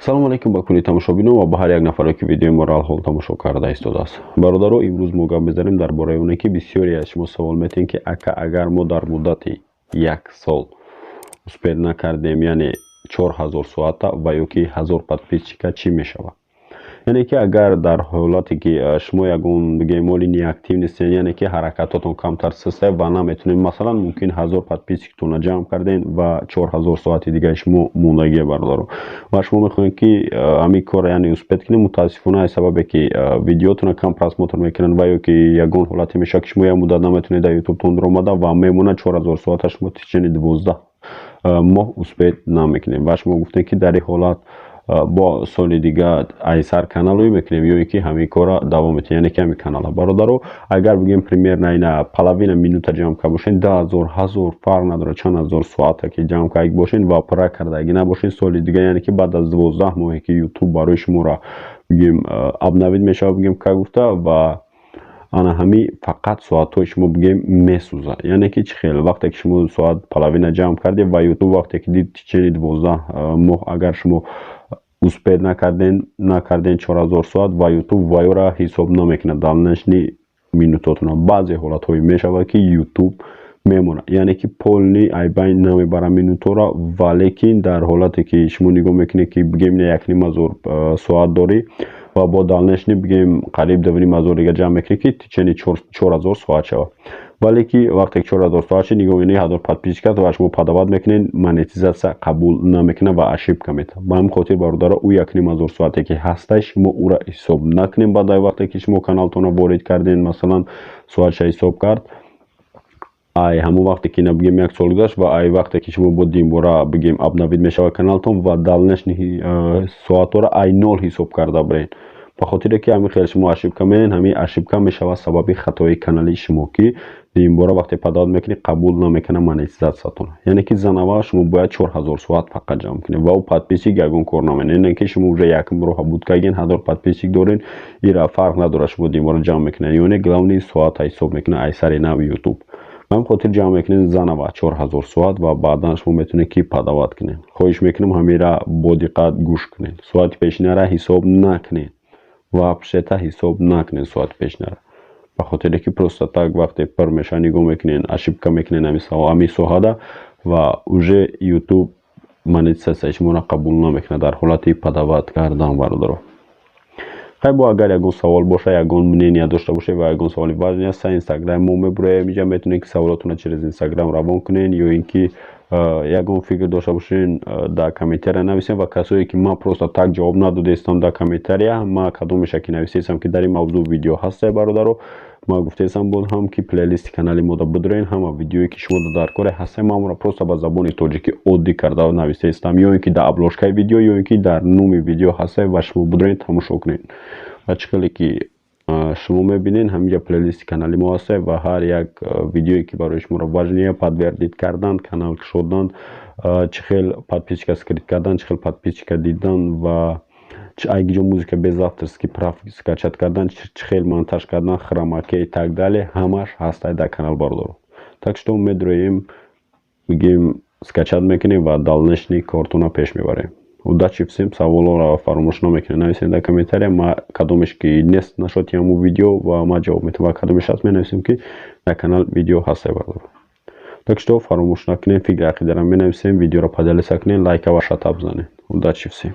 Салому алайкум ба кулли тамошобинон ва ба ҳар як нафаре, ки видеои моро алҳол тамошо карда истодааст. Бародаро, имрӯз мо гап мезанем дар бораи оне, ки бисёре аз шумо савол метиҳем, ки ака, агар мо дар муддати як сол успеть накардем, яъне 4000 соата ва ё ки 1000 подписчика, чӣ мешавад? Яъне ки агар дар ҳолате ки шумо ягон, бигем, моли неактив нестед, яъне ки ҳаракатотон камтар систе ва наметонед, масалан, мумкин 1000 подписчиктонро ҷамъ кардем ва 4000 соати дигари шумо мондагие, бародаро, ва шумо мехоҳед, ки ҳамин корро, яъне, успеть кунед. Мутаассифона, аз сабабе ки видеотонро кам просмотр мекунанд ва ё ки ягон ҳолате мешавад, ки шумо як муддат наметонед дар ютубтон даромада ва мемонад 4000 соата, шумо течение 12 моҳ успеть намекунед. Ва шумо гуфтед, ки дар ин ҳолат бо соли дига айсар каналҳое мекунем ё ин ки ҳамин корро давом медиҳем, яъне ки ҳамин канала. Бародаро, агар бигем, примерно ина половина минута ҷамъ карда бошед, 10 000, 1000, фарқ надорад чанд ҳазор соата ки ҷамъ карда бошед ва пурра кардагӣ набошед, соли дига, яъне ки баъд аз 12 моҳе, ки Ютуб барои шуморо, бигем, обновить мешавад, бигем, ка гуфта, ва ана ҳамин фақат соатҳои шумо, бигем, месӯзад. Яъне ки чӣ хел? Вақте ки шумо соат половина ҷамъ кардед ва Ютуб вақте ки дид, течение 12 моҳ агар шумо успеть накарден 4000 соат, ва Ютуб ваёра ҳисоб намекунад дальнейший минутотона. Баъзе ҳолатҳое мешавад, ки Ютуб мемонад, яъне ки полный айбайн намебарад минутора. Валекин дар ҳолате ки шумо нигоҳ мекунед, ки, бигем, 1,5 ҳазор соат дорӣ ва бо дальнейший, бигем, қариб 2,5 ҳазор дига ҷамъ мекунӣ, ки течение 4000 соат шавад. Вале ки вақте ки 4000 соат шид, нигоҳ мекунед, 1000 подписчик аст ва шумо подавать мекунед, монетизатсия қабул намекунад ва ошибка метавад. Ба ҳамин хотир, бародаро, ӯ 1,5 ҳазор соате ки ҳастай, шумо ӯра ҳисоб накунед. Баъд вақте ки шумо каналтонро ворид кардем, масалан, соатша ҳисоб кард, ай ҳамон вақте ки ина, бигем, як сол гузашт ва ай вақте ки шумо бо димбора, бигем, обновить мешавад каналтон ва дальнейший соатҳоро ай нол ҳисоб карда бирен, ба хотире ки ҳамин хел шумо ошибка менен. Ҳамин ошибка мешавад сабаби хатои канали шумо, ки димбора вақте подавать мекунед, қабул намекунад монетизатсиятон. Яъне ки заново шумо бояд 4000 соат фақат ҷамъ кунед ва ӯ подписчик ягон кор наменад. Яъне ки шумо уже якум роҳа буд кардин, 1000 подписчик дорен, ира фарқ надорад, шумо димбора ҷамъ мекунед ё не, главный соата ҳисоб мекунад ай сари нави Ютуб. Ба ҳамин хотир ҷамъ мекунед заново 4000 соат ва баъдан шумо метавонед, ки подавать кунед. Хоҳиш мекунам, ҳамира бо диққат гӯш кунед. Соати пешинара ҳисоб накунед, вообще-то ҳисоб накунед соати пешинара, ба хотире ки просто так вақте пур мешавад, нигоҳ мекунед, ошибка мекунед ҳамин соҳада ва уже Ютуб монетизатсияи шуморо қабул намекунад дар ҳолати подавать кардан. Бародаро, хай, бо агар ягон савол боша, ягон мнения дошта бошед ва ягон саволи важный аст, Инстаграм мо мебуроем. Инҷа метавонед, ки саволотонро через Инстаграм равон кунед ё ин ки ягон фикр дошта бошед, дар комментария нависед. Ва касое ки ман просто так ҷавоб надодаистам дар комментария, ман кадомеша ки нависаистам, ки дар ин мавзӯъ видео ҳастае, бародаро, ман гуфтаистам боз ҳам, ки плейлисти канали мода бидорен, ҳама видеое ки шумо дар коре ҳастем, ман онро просто ба забони тоҷикӣ оддӣ карда нависаистам, ё ин ки дар обложкаи видео, ё ин ки дар номи видео ҳастае ва шумо бидорен, тамошо кунед. Ва чӣ хеле ки шумо мебинед, ҳаминҷа плейлисти канали мо ҳастае ва ҳар як видеое ки барои шуморо важный, подтвердить кардан, канал кушодан, чӣ хел подписчика скрыть кардан, чӣ хел подписчика дидан ва айгиҷо музыка без авторский прав скачать кардан, чӣ хел монтаж кардан, хромакей и так далее, ҳамаш ҳастай дар канал, бародаро. Так что медроем, бигем, скачать мекунем ва дальнейший кортона пеш мебарем. Удачи всем! Саволҳоро фаромӯш намекунед, нависед дар комментария. Ма кадомеш ки нест нашоти ҳамун видео ва ма ҷавоб метавам ва кадомеш ҳаст, менависем, ки дар канал видео ҳастай, бародаро. Так что фаромӯш накунед, фикри ақидаро менависем, видеоро поделиться кунед, лайка ва шата бизанед. Удачи всем!